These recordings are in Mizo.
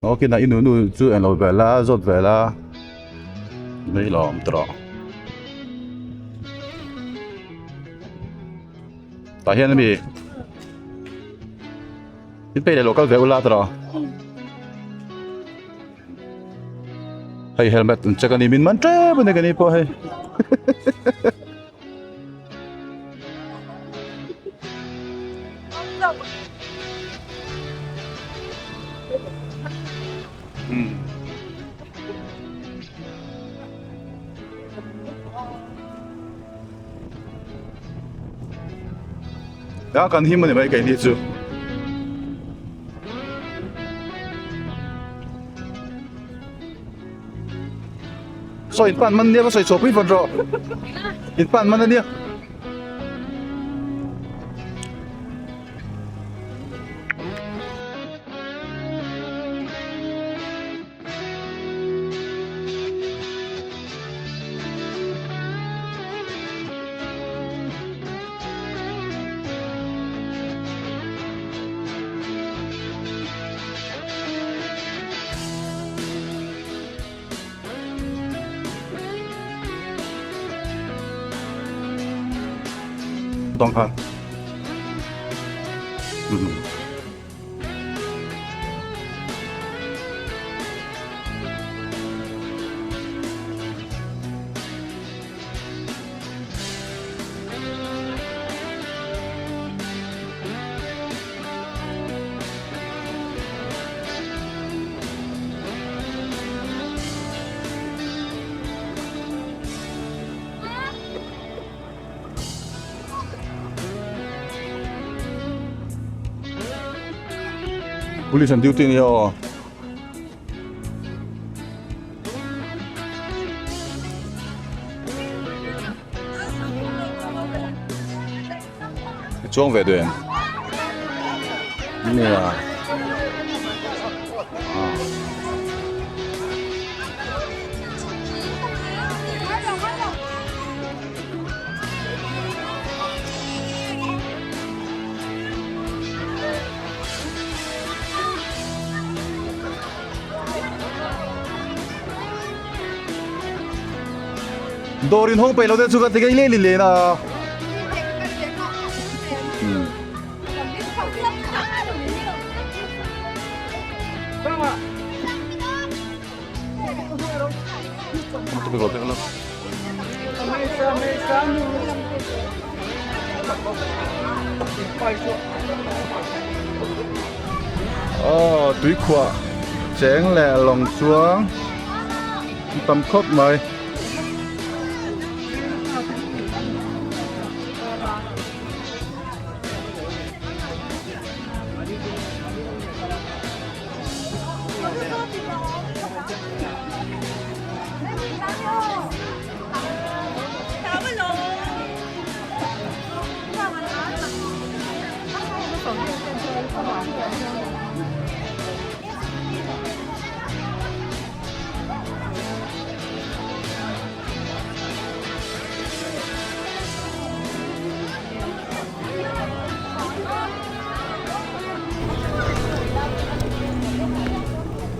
Ok na i nu nu chu englo ve la zawt ve la mai lawm tawh tah hian ami in peih leh lo kal ve ula tawh hei helmet an check a ni min man tep a ni ka ni pawh hei. Ya kan him ani mai keini chu. Saw in pan man nia ka sawi chhuah pui vat rawh. In pan man ania. Tawng khan. Police an duty ania aw. Chuang ve duh em? Nia. Dawr in hawng peih lo te chu ka ti ngei leh leh a. Aw tuikhuah cheng leh lawng chuang tam khawp mai.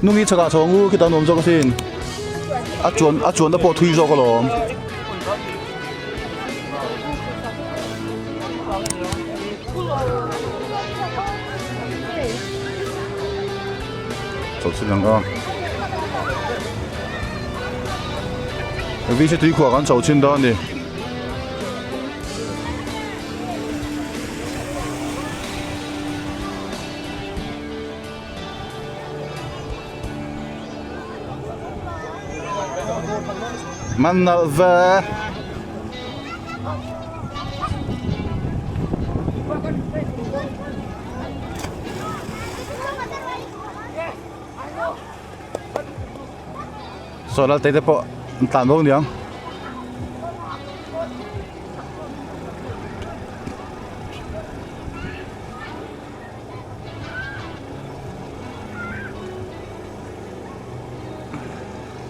Nungi chhakah chho ang u khitah nuam zawk asin a chuan a chuanna pawh thui zawk alawm. Chho chhin ang a. Vc tuikhuah kan chho chhin dawn a ni. Man nalh ve. Saw lal te te pawh an tlan bo niang.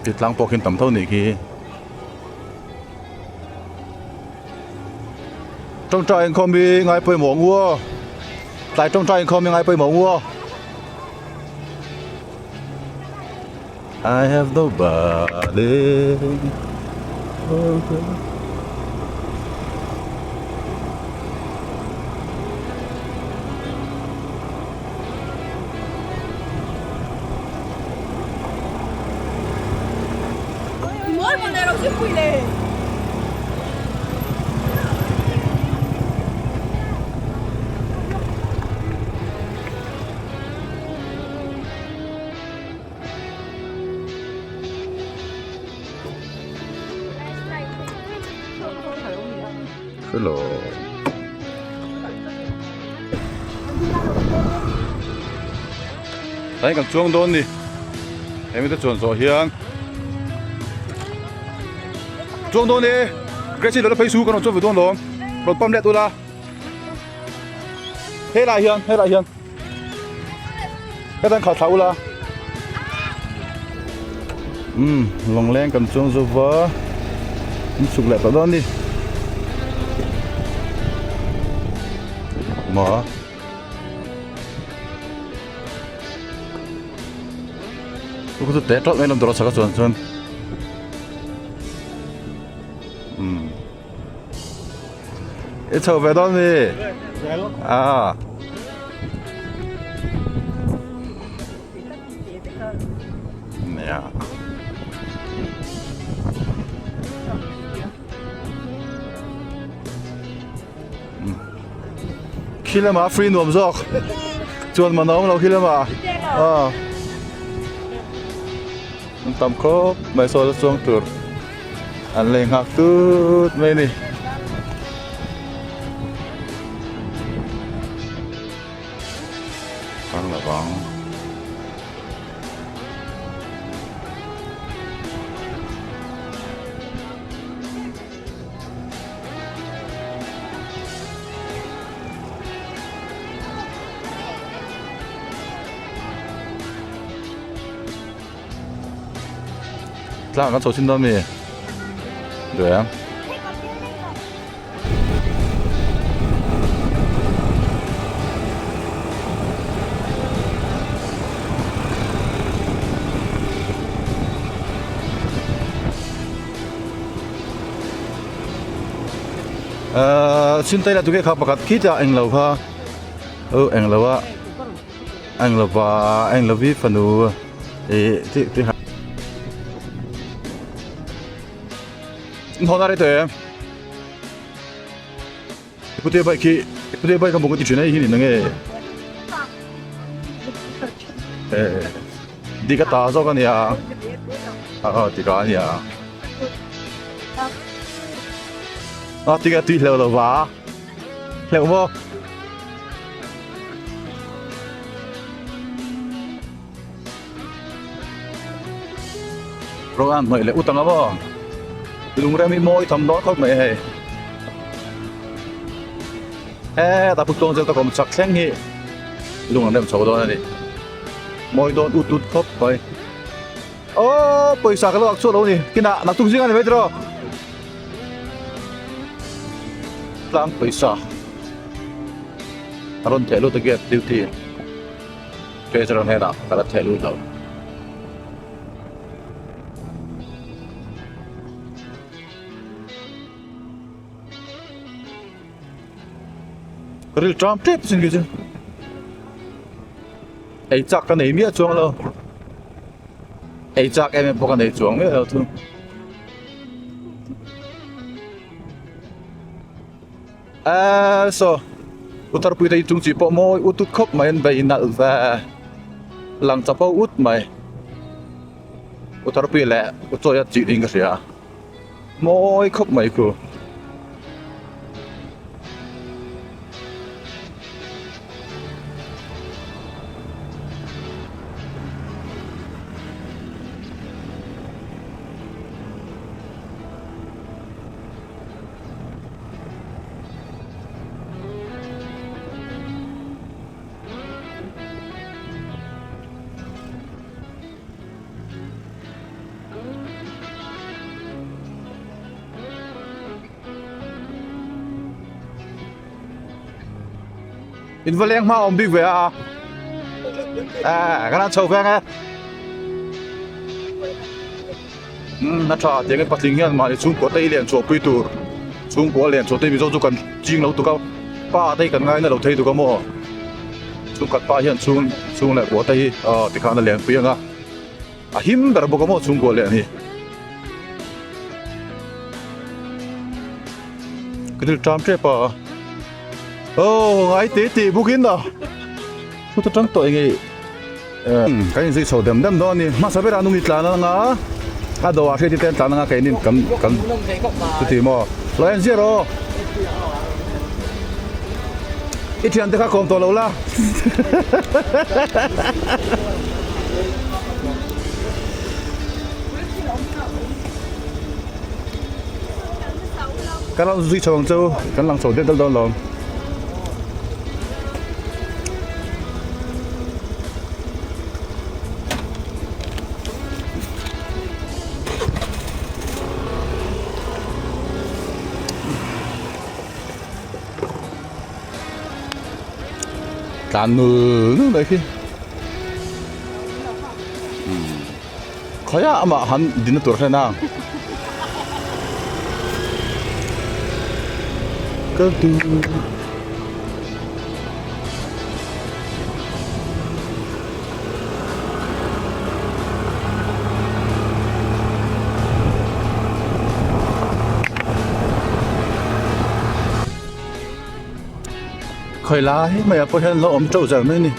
Ti tlang pawh khian tam tho nih khi. Tawngtai inkhawm hi ngai pawimawh ang u aw. Tlai tawngtai inkhawm hi ngai pawimawh ang u aw. I have nobody Hello. Tlai kan chuang dawn ni. Hemi te chuan zawh hian chuang dawn e. Gracie lo la phei su kan rawn chuang ve dawn lawm. Rawn pam let ula. Helai hian helai hian. Hetan khalh thlah ula. Umm lawngleng kan chuang zo va an chhuk leh tawh dawn a ni. Maw. Chu chu teh tawlh mai lam tur a chhak a chuan chuan. Umm. I chho ve dawn mi? Ah. Nia. Khi lamah free nuam zawk. Chuan man a awm lo khi lamah. Ah. An tam khawp mai saw la chuang tur an lei nghak tut mai a ni. Kang lo vang. Tlang kan chho chin dawn mi duai ang. Ahh chin taila tuge kha pakhat khi ta englo kha aw englo a. Eng lova eng lovi fanu ih tih tih Hawn a rei tawh em? Pute bike hi pute bike a bawk a ti thin a hei hi ni nange eh dik a ta zawk a nia a dik a nia a dik a tui hleuh lova hleuh maw. Rawng an hnawih leh ut ang a maw lungrem hi mawi tham dawn khawp mai hei hetah puk tawng zel ka kawm chak thleng hi lung an rem chho dawn a ni mawi dawn ut ut khawp mai aw pawisa ka lo ak chhuah lo a ni kinah naktuk zing a ni mai tiraw tlang pawisa. A rawn theh lut a gate duty treasurer hnenah ka la theh lut lo. Ka ril ṭam ṭep sin khi chu. Ei chak ka nei miah chuang lo. Ei chak em em pawh ka nei chuang miah lo thung. Eee saw Uttarpui te inchung chi pawh mawi ut ut khawp mai an bei nalh ve lang chapo ut mai Uttarpui leh Utchawia chih niin ka hria mawi khawp mai khu. In va leng hma awm bik ve a a kan han chho veng e. Umm a tha tiangin patling hian mahni chhungkua te hi lian chhuahpui tur chhungkua lian chhuah te mizo chu kan ching lo tuk a pa te hi kan ngaina lo thei tuk a maw chhungkhat pa hian chhung chhung leh kua te hi aw tikhan a lianpui ang a a him ber bawk a maw chhungkua lian hi. Ka thil ṭam ṭep a aw ngai tih tih bawkin a chuta ṭang tawh eng nge. Kan inzui chho dem dem dawn a ni. Hmasa berah nung i tlan anga a dawhah hriat te an tlan anga keinin kan kan chuti maw lo en ziah rawh aw. I thiante kha kawm tawh lo la. Kan lo zui chho ang chu kan lang chho deuh deuh dawn lawm. Tlan nul nul mai khi khawiah amah han din na tur hlen a ka duh. Khawi lai mai ah pawh hian an lo awm teuh zel mai a ni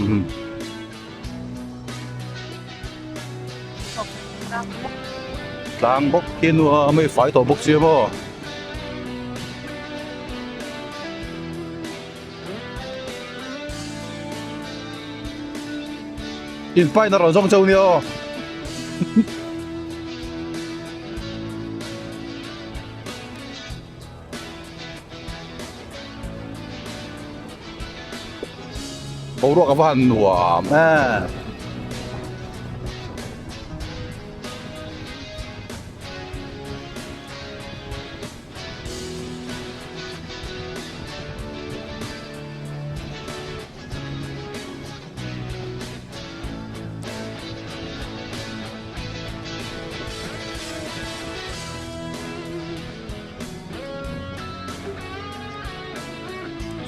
umm tlang bawk hi nuam a fai tawh bawk sia maw. In paina rawn zawng cheu nia aw. Boruak a va han nuam em.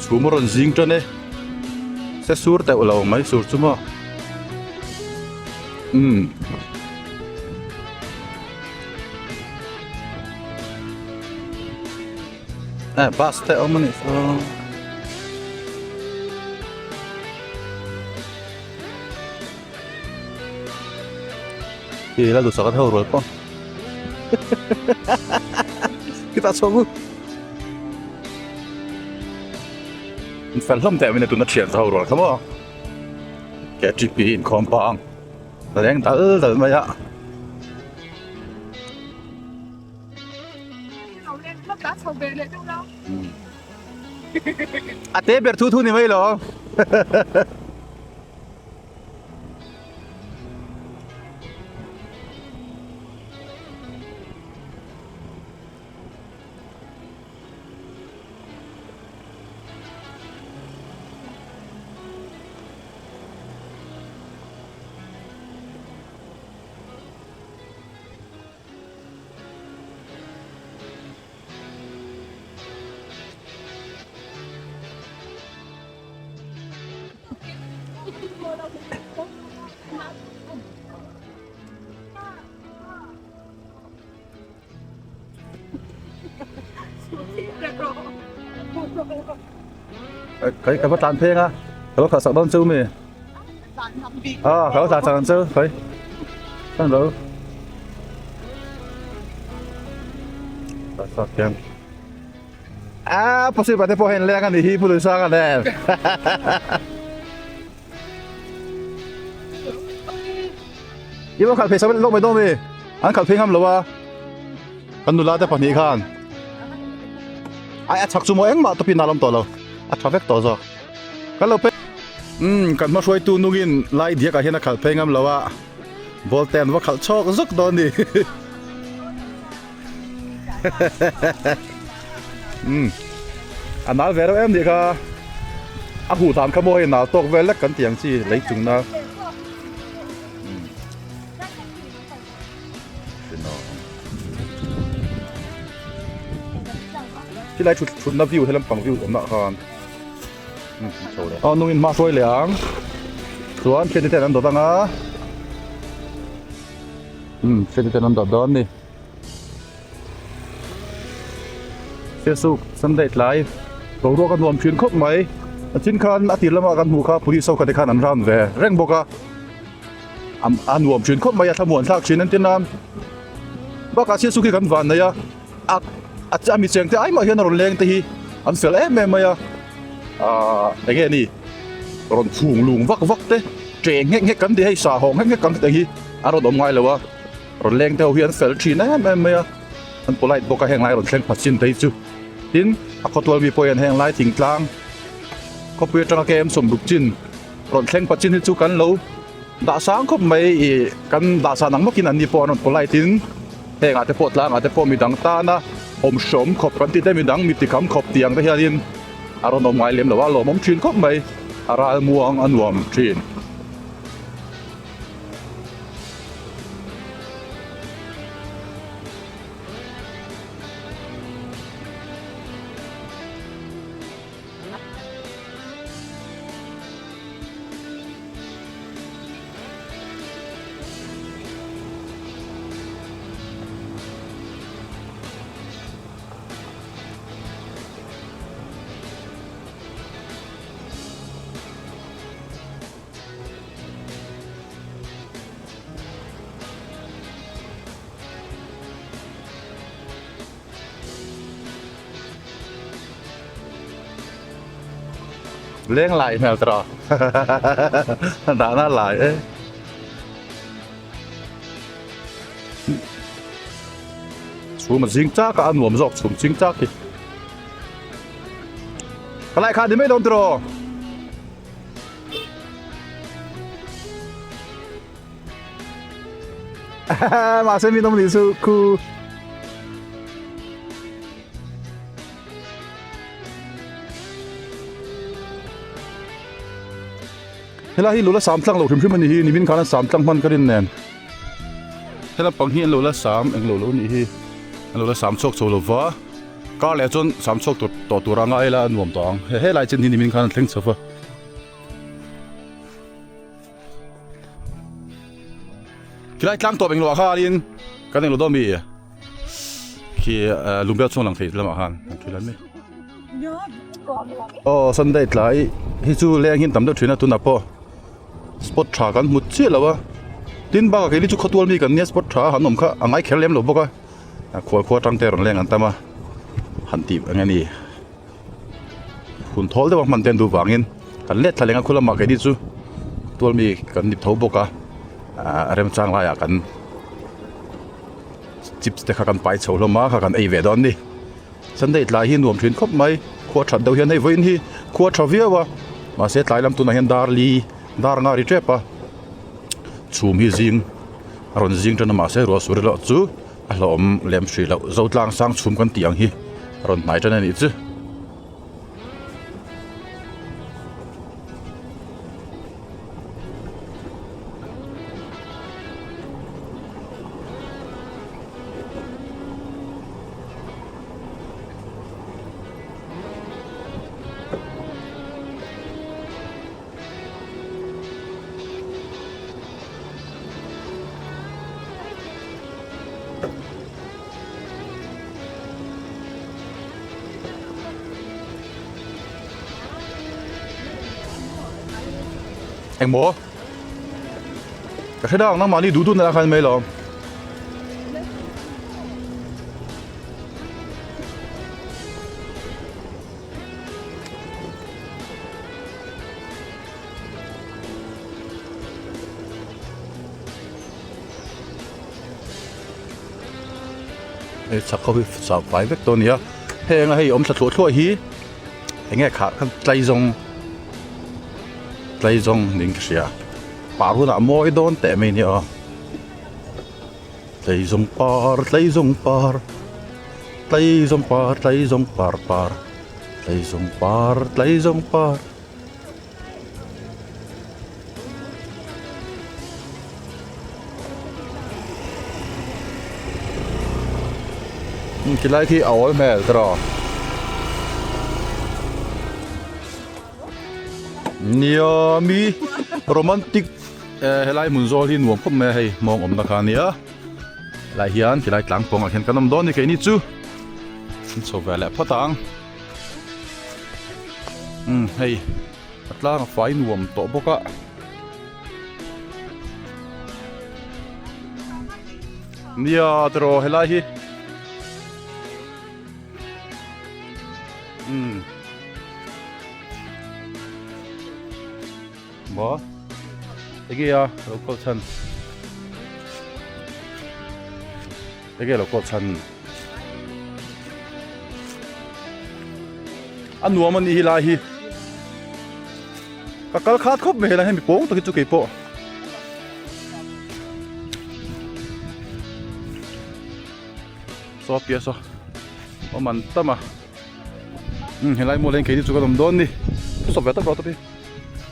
Chhum a rawn zing tan e se sur deuh lo mai sur chu maw umm. Eh bus te a awm a nih chuan Ih la duhsak a tho rual pawh Khitah chhuak u In fel hlawm teh a tuna thian tho rual kha maw K_T_P inkhawm pah ang Leng dal dal mai a. A te ber thu thu ni mai lo. Cái cái bắt tàn phê nga cái bắt sợ đón chú mì à cái bắt tàn chú cái tàn đâu Ah, possible te pawh hei leng a ni hi Pului Sanga nen. I va khalh phei sak lawk mai dawn mi? An khalh phei ngam lo a. Kan nula te pahnih khan. Ai a chak chu maw engmah tawpin a lawm tawh lo. A tha vek tawh zawk. Kan lo phei. Umm kan hma hruaitu nungin lai diak ah hian a khalh phei ngam lo a. Ball te an va khalh chhawk zawk dawn ni. Umm a nal ve reuh em nih kha a huh dan kha maw hei nal tawk vel lek kan tih ang chi lei chung na. Tilai thut thutna view he lampang view awmna ah khan aw nungin hma hruai leh ang chuan thiante ten an dawt anga umm thiante ten an dawt dawn a ni Siasuk Sunday tlai boruak a nuam thin khawp mai a chin khan a tir lamah kan hmuh kha police ho kha te khan an round ve reng bawk a a nuam thin khawp mai a thlamuan thlak thin entir nan bakah Siasuk hi kan van nei a. A a mi cheng te ai mah hian a rawn leng te hi an fel em em mai a ahh eng nge ni rawn phung lung vak vak te ṭe nghek nghek kan ti hei sa hawng nghek nghek kan ti hi a rawn awm ngai lo a rawn leng te ho hi an fel ṭhin em em mai a an polite bawk a heng lai rawn thleng phat chin te hi chu tin a khawtual mi pawh hian heng lai thingtlang khawpui atanga kem sawmruk chin rawn thleng phat chin hi chu kan lo. Dah sang khawp mai ih kan dah san ang bawkin an ni pawh an rawn polite in heng ah te pawh tlang ah te pawh midang tana awm hrawm khawp kan tih te midang mi tikham khawp tih ang te hianin a rawn awm ngai lem lo a lawmawm thin khawp mai a ral muang a nuam thin. Leng lai hmel tawh dahna lai e. Chhum a zing chak a a nuam zawk chhum ching chak hi. Ka lai kha ni mai dawn tiraw. Mahse mi nawm nih chu khu. Helai hi lula sam tlang lo hrim hrim a ni hi nimin khan an sam tlang hman ka rin nen helai pang hi an lo la sam englo lo nih hi an lo la sam chhuak chho lova kar leh chuan sam chhuak tur tawh tur anga ila a nuam tawh ang helai chin hi nimin khan an thleng chho va. Khilai tlang tawp englo ah khanin kan englo dawn mi khi lungbel chhung lang thei lamah khan kan thil an mi aw sunday tlai hi chu leng hian tam deuh thin a tunah pawh spot tha kan hmu chiah lo a tin bakah keini chu khawtual mi kan nia spot tha han awm kha a ngai kher lem lo bawk a khualkhua atang te rawn leng an tam a han tih eng nge ni. Hun thawl deuh a hman te an duh vangin kan let thla leng a khu lamah keini chu tual mi kan ni tho bawk a ah remchang laiah kan chips te kha kan pai chho hlawm a kha kan ei ve dawn a ni sunday tlai hi nuam thin khawp mai khua that deuh hian hei vawiin hi khua tha viau a mahse tlai lam tunah hian dar li dar nga ri tep a chhum hi zing a rawn zing tan a mahse ruah sur erawh chu. A hlawhawm lem hrih loh Zotlang sang chhum kan tih ang hi a rawn hnai tan a nih chu. Engmaw? Ka hre dang nangmahni duh duh nana khan mai lo. Hei chak ho hi chau fai vek tawh a ni a heng a hei awm thla thluah thluah hi eng nge khah kha tlaizawng tlaizawng niin ka hria par hunah mawi dawn teh mai a nia aw tlaizawng par tlaizawng par tlaizawng par tlaizawng par par tlaizawng par tlaizawng par. Ti lai khi a awl hmel tiraw. Nia mi romantic eh helai hmun zawl hi nuam khawp mai a hei mawng awmna kha a nia helai hian tilai tlang pawngah hian kan awm dawn a ni keini chu an chho ve leh phawt ang umm hei a tlang a fai nuam tawh bawk a. Nia tiraw helai hi umm maw enge a lo kawlh chhan enge lo kawlh chhan a nuam a nih hi lai hi ka kal khat khawp mai helai hemi pawng tak hi chu keipawh. Saw piah saw awm an tam a umm helai mual ah hian keini chu kan awm dawn ni sawp ve tak rawh tawp hi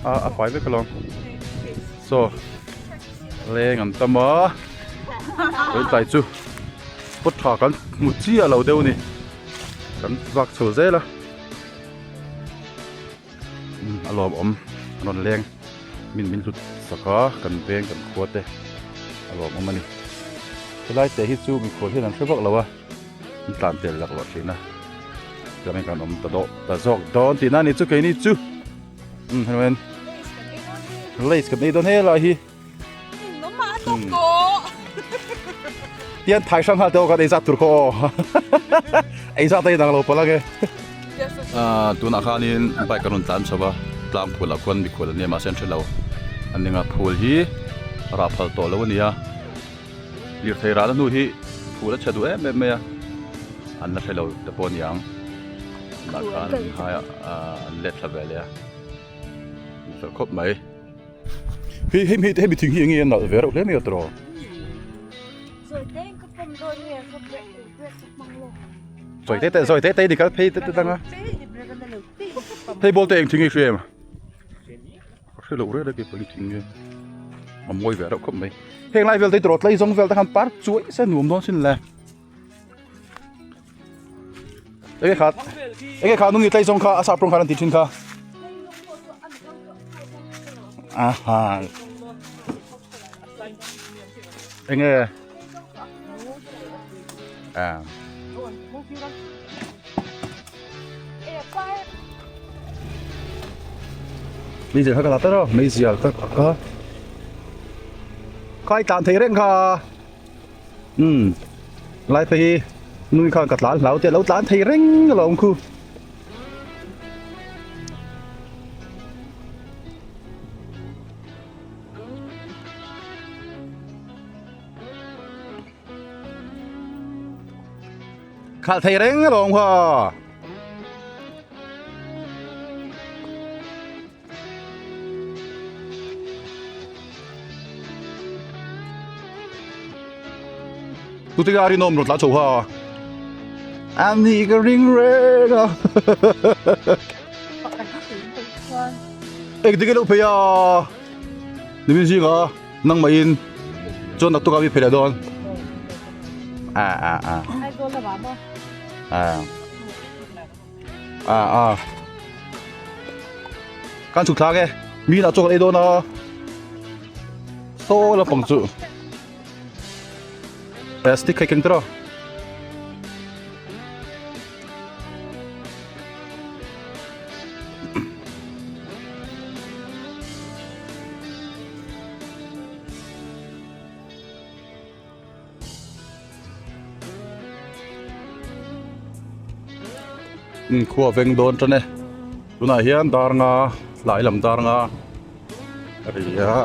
a a fai vek alawm saw leng an tam a tawih tlai chu kawt tha kan hmu chiah lo deuh a ni kan vak chho zel a umm a lawmawm a rawn leng min min hlut sak a kan veng kan khua te a lawmawm a ni helai te hi chu mikhual hian an hre vak lo a an tlan tel lak loh thin a chuan kan awm ta dawh ta zawk dawn tihna a ni chu keini chu umm hei lace kan ei dawn helai hi. Tian thai hrang nghal te aw kan ei zat tur khaw aw ei zat a inang lo palh ange. Tunah khanin bike a rawn tlan chho a tlang phul ah khuan mikhual an nia mahse an hre lo an ning a phul hi rah phal tawh lo a ni a lirthei rahna hnu hi phul a chhe duh em em mai a an la hre lo te pawh a ni ang tunah khan an hai a an let thla ve leh a ni fel khawp mai. Hei hei hei hemi thing hi enge a nalh ve reuh hle mai a tiraw. Zawi te in ka pawm dawn nge ka break break ka hmang lo. Zawi te te zawi te te ni kal phei te te dang a. Hei ball te eng thing nge i hria em? Ka hre loh reng reng keipawh hi thing nge. A mawi ve reuh khawp mai. Heng lai vel te hi tiraw tlei zawng vel te khan par chuai se nuam dawn sin le. Enge kha enge kha nungi tlei zawng kha a sap rawng khan an ti thin kha. Aha. Enge à. Meizial kha ka la ta rawh meizial ka ka khai tlan thei reng kha. Umm lai phei hi nui khan ka tlan hlau te a lo tlan thei reng alawm khu. Khalh thei reng alawm kha. Tute ka rinawm rawt la chho ha. Ani ka ring reng a. Eng dik lo phei a. Nimin zinga nang mai in chuan naktuk a mi phei leh dawn. A a a. A. A a kan chhuk thlak e mi inah chaw kan ei dawn a saw lampang chu plastic kha i keng tawh a. Khua veng dawn tan e tunah hian dar nga tlai lam dar nga a ri a.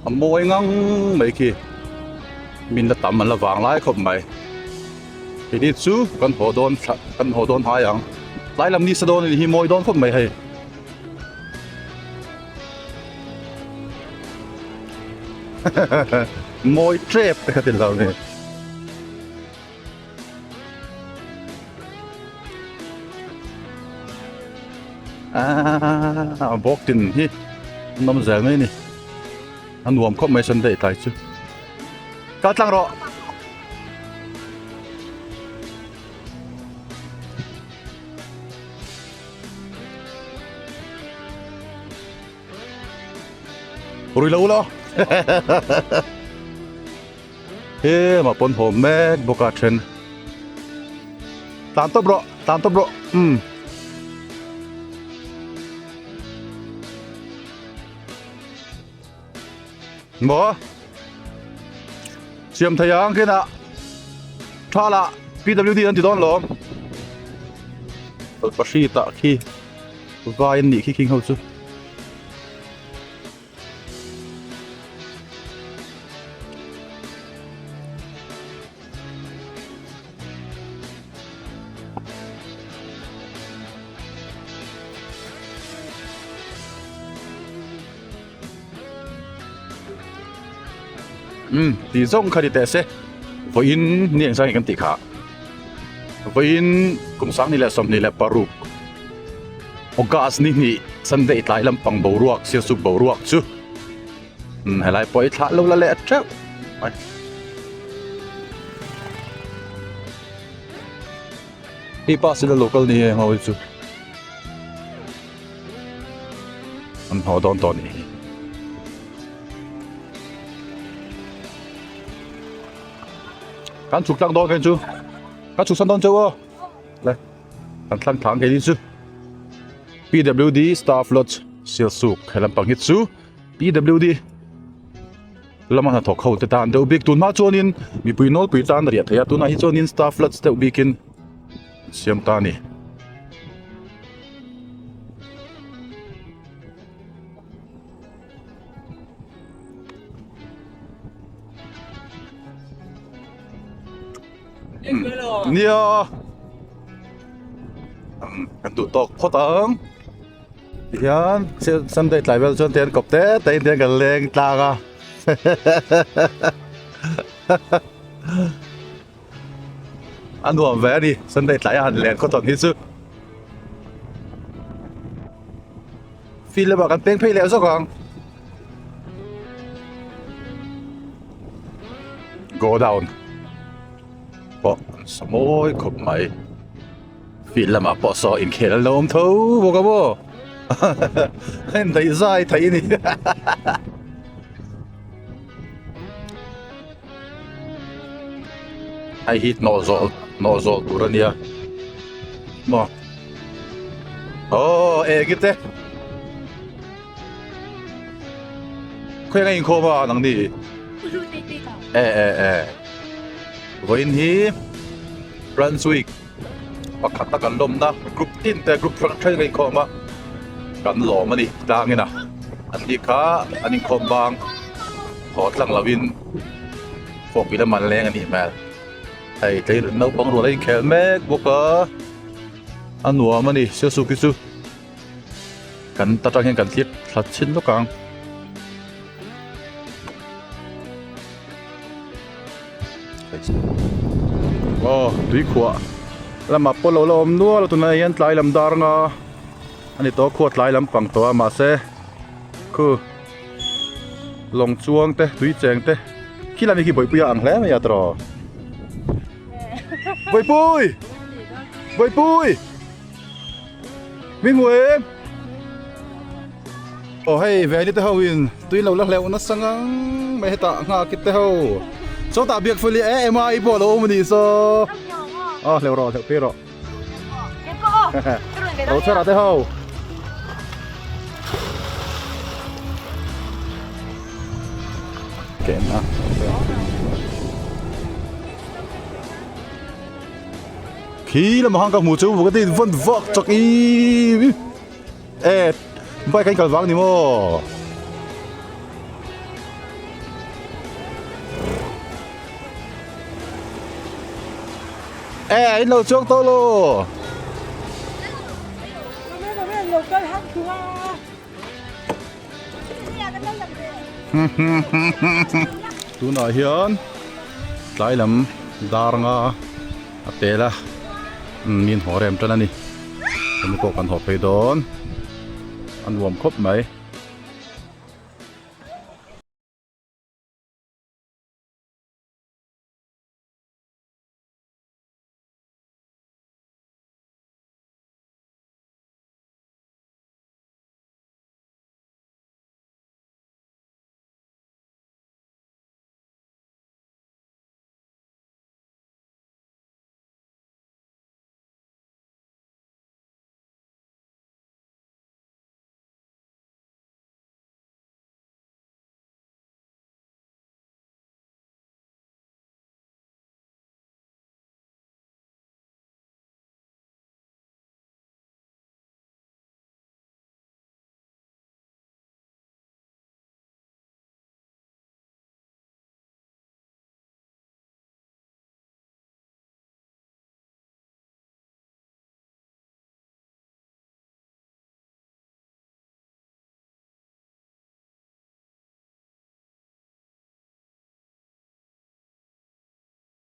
A mawi ngang mai khi min la tam an la vang lai khawp mai keini chu kan haw dawn kan haw dawn hai ang tlai lam nisa dawn a nih hi mawi dawn khawp mai hei. Mawi tep te kha ti lo ni. Ah, bawk tin hi nawm zel mai ni. A nuam khawp mai Sunday tlai chu. Kal tlang rawh. Rui lo ula. He mah pawn haw mek bawk a then. Tlan tawp rawh, tlan tawp rawh. Umm. Maw? Siam thei ang khin ah tha lah PWD an ti dawn lawm. Pahri tah khi vai an nih khi khing ho chu. Umm tih zawng kha ni teh se vawiin ni eng zai kan tih kha vawiin kum 2026 August ni hnih Sunday tlai lampang boruak sialsuk boruak chu umm helai pawh hi thlah lo la leh teuh mai. Hei bus ila local ni e ho hi chu an haw dawn tawh nih hi. Kan chhuk tlang dawn khin chu kan chhuk san dawn cheu aw le kan thlang thlang kei ni chu PWD staff lodge Sialsuk he lampang hi chu PWD lama hnathawk ho te tan deuh bik tun hma chuanin mipui nawlpui tan a riah theih a tunah hi chuanin staff lodge deuh bikin siam ta a ni. Nia kan duh tawk phawt ang tihian Sunday tlai vel chuan tihian kawp te te in tihian kan leng tlang a a nuam ve a ni Sunday tlai a han len khaw tawn hi chu field lamah kan peng phei leh zawk ang go down pawh an sa mawi khawp mai field lamah pawh saw inkhel an lo awm tho bawk a maw a indaih zai theih a ni. Hei hi hnawh zawh hnawh zawh tur a nia maw aw eng i te khawiah nge inkhawm a nang ni e e e vawiin hi Brunswick pakhat a kan lawmna group tin te group hrang hrang a inkhawm a kan lawm a ni tlangin a an ni kha an inkhawm bang haw tlang lovin fawkpui lam an leng a nih hmel hei tlei naupang rual a inkhel mek bawk a a nuam a ni sialsuk hi chu kan ta tang hian kan thlir thla chhin lawk ang. Aw tui khuah lamah pawh lo la awm nual a tunah hian tlai lam dar anga a ni tawh a khua tlai lam pang tawh a mahse khu lawng chuang te tui cheng te khi lam hi khi bawihpui a ang hle mai a tawh bawihpui bawihpui min hmu em aw hei veni te ho in tui lo la hleuh nasa ngang mai hetah nghak te ho sawtah biak fuli e ema i pawh lo awm a nih saw aw hleuh rawh hleuh phei rawh ro chhara te ho ken a Khi lamah khan ka hmu chu ka ti vawn vak chak i e bike a in kal vang ni maw. E in lo chuang tawh lo. Tunah hian tlai lam dar anga a tel a min haw rem tan a ni hemi pawh kan haw phei dawn a nuam khawp mai.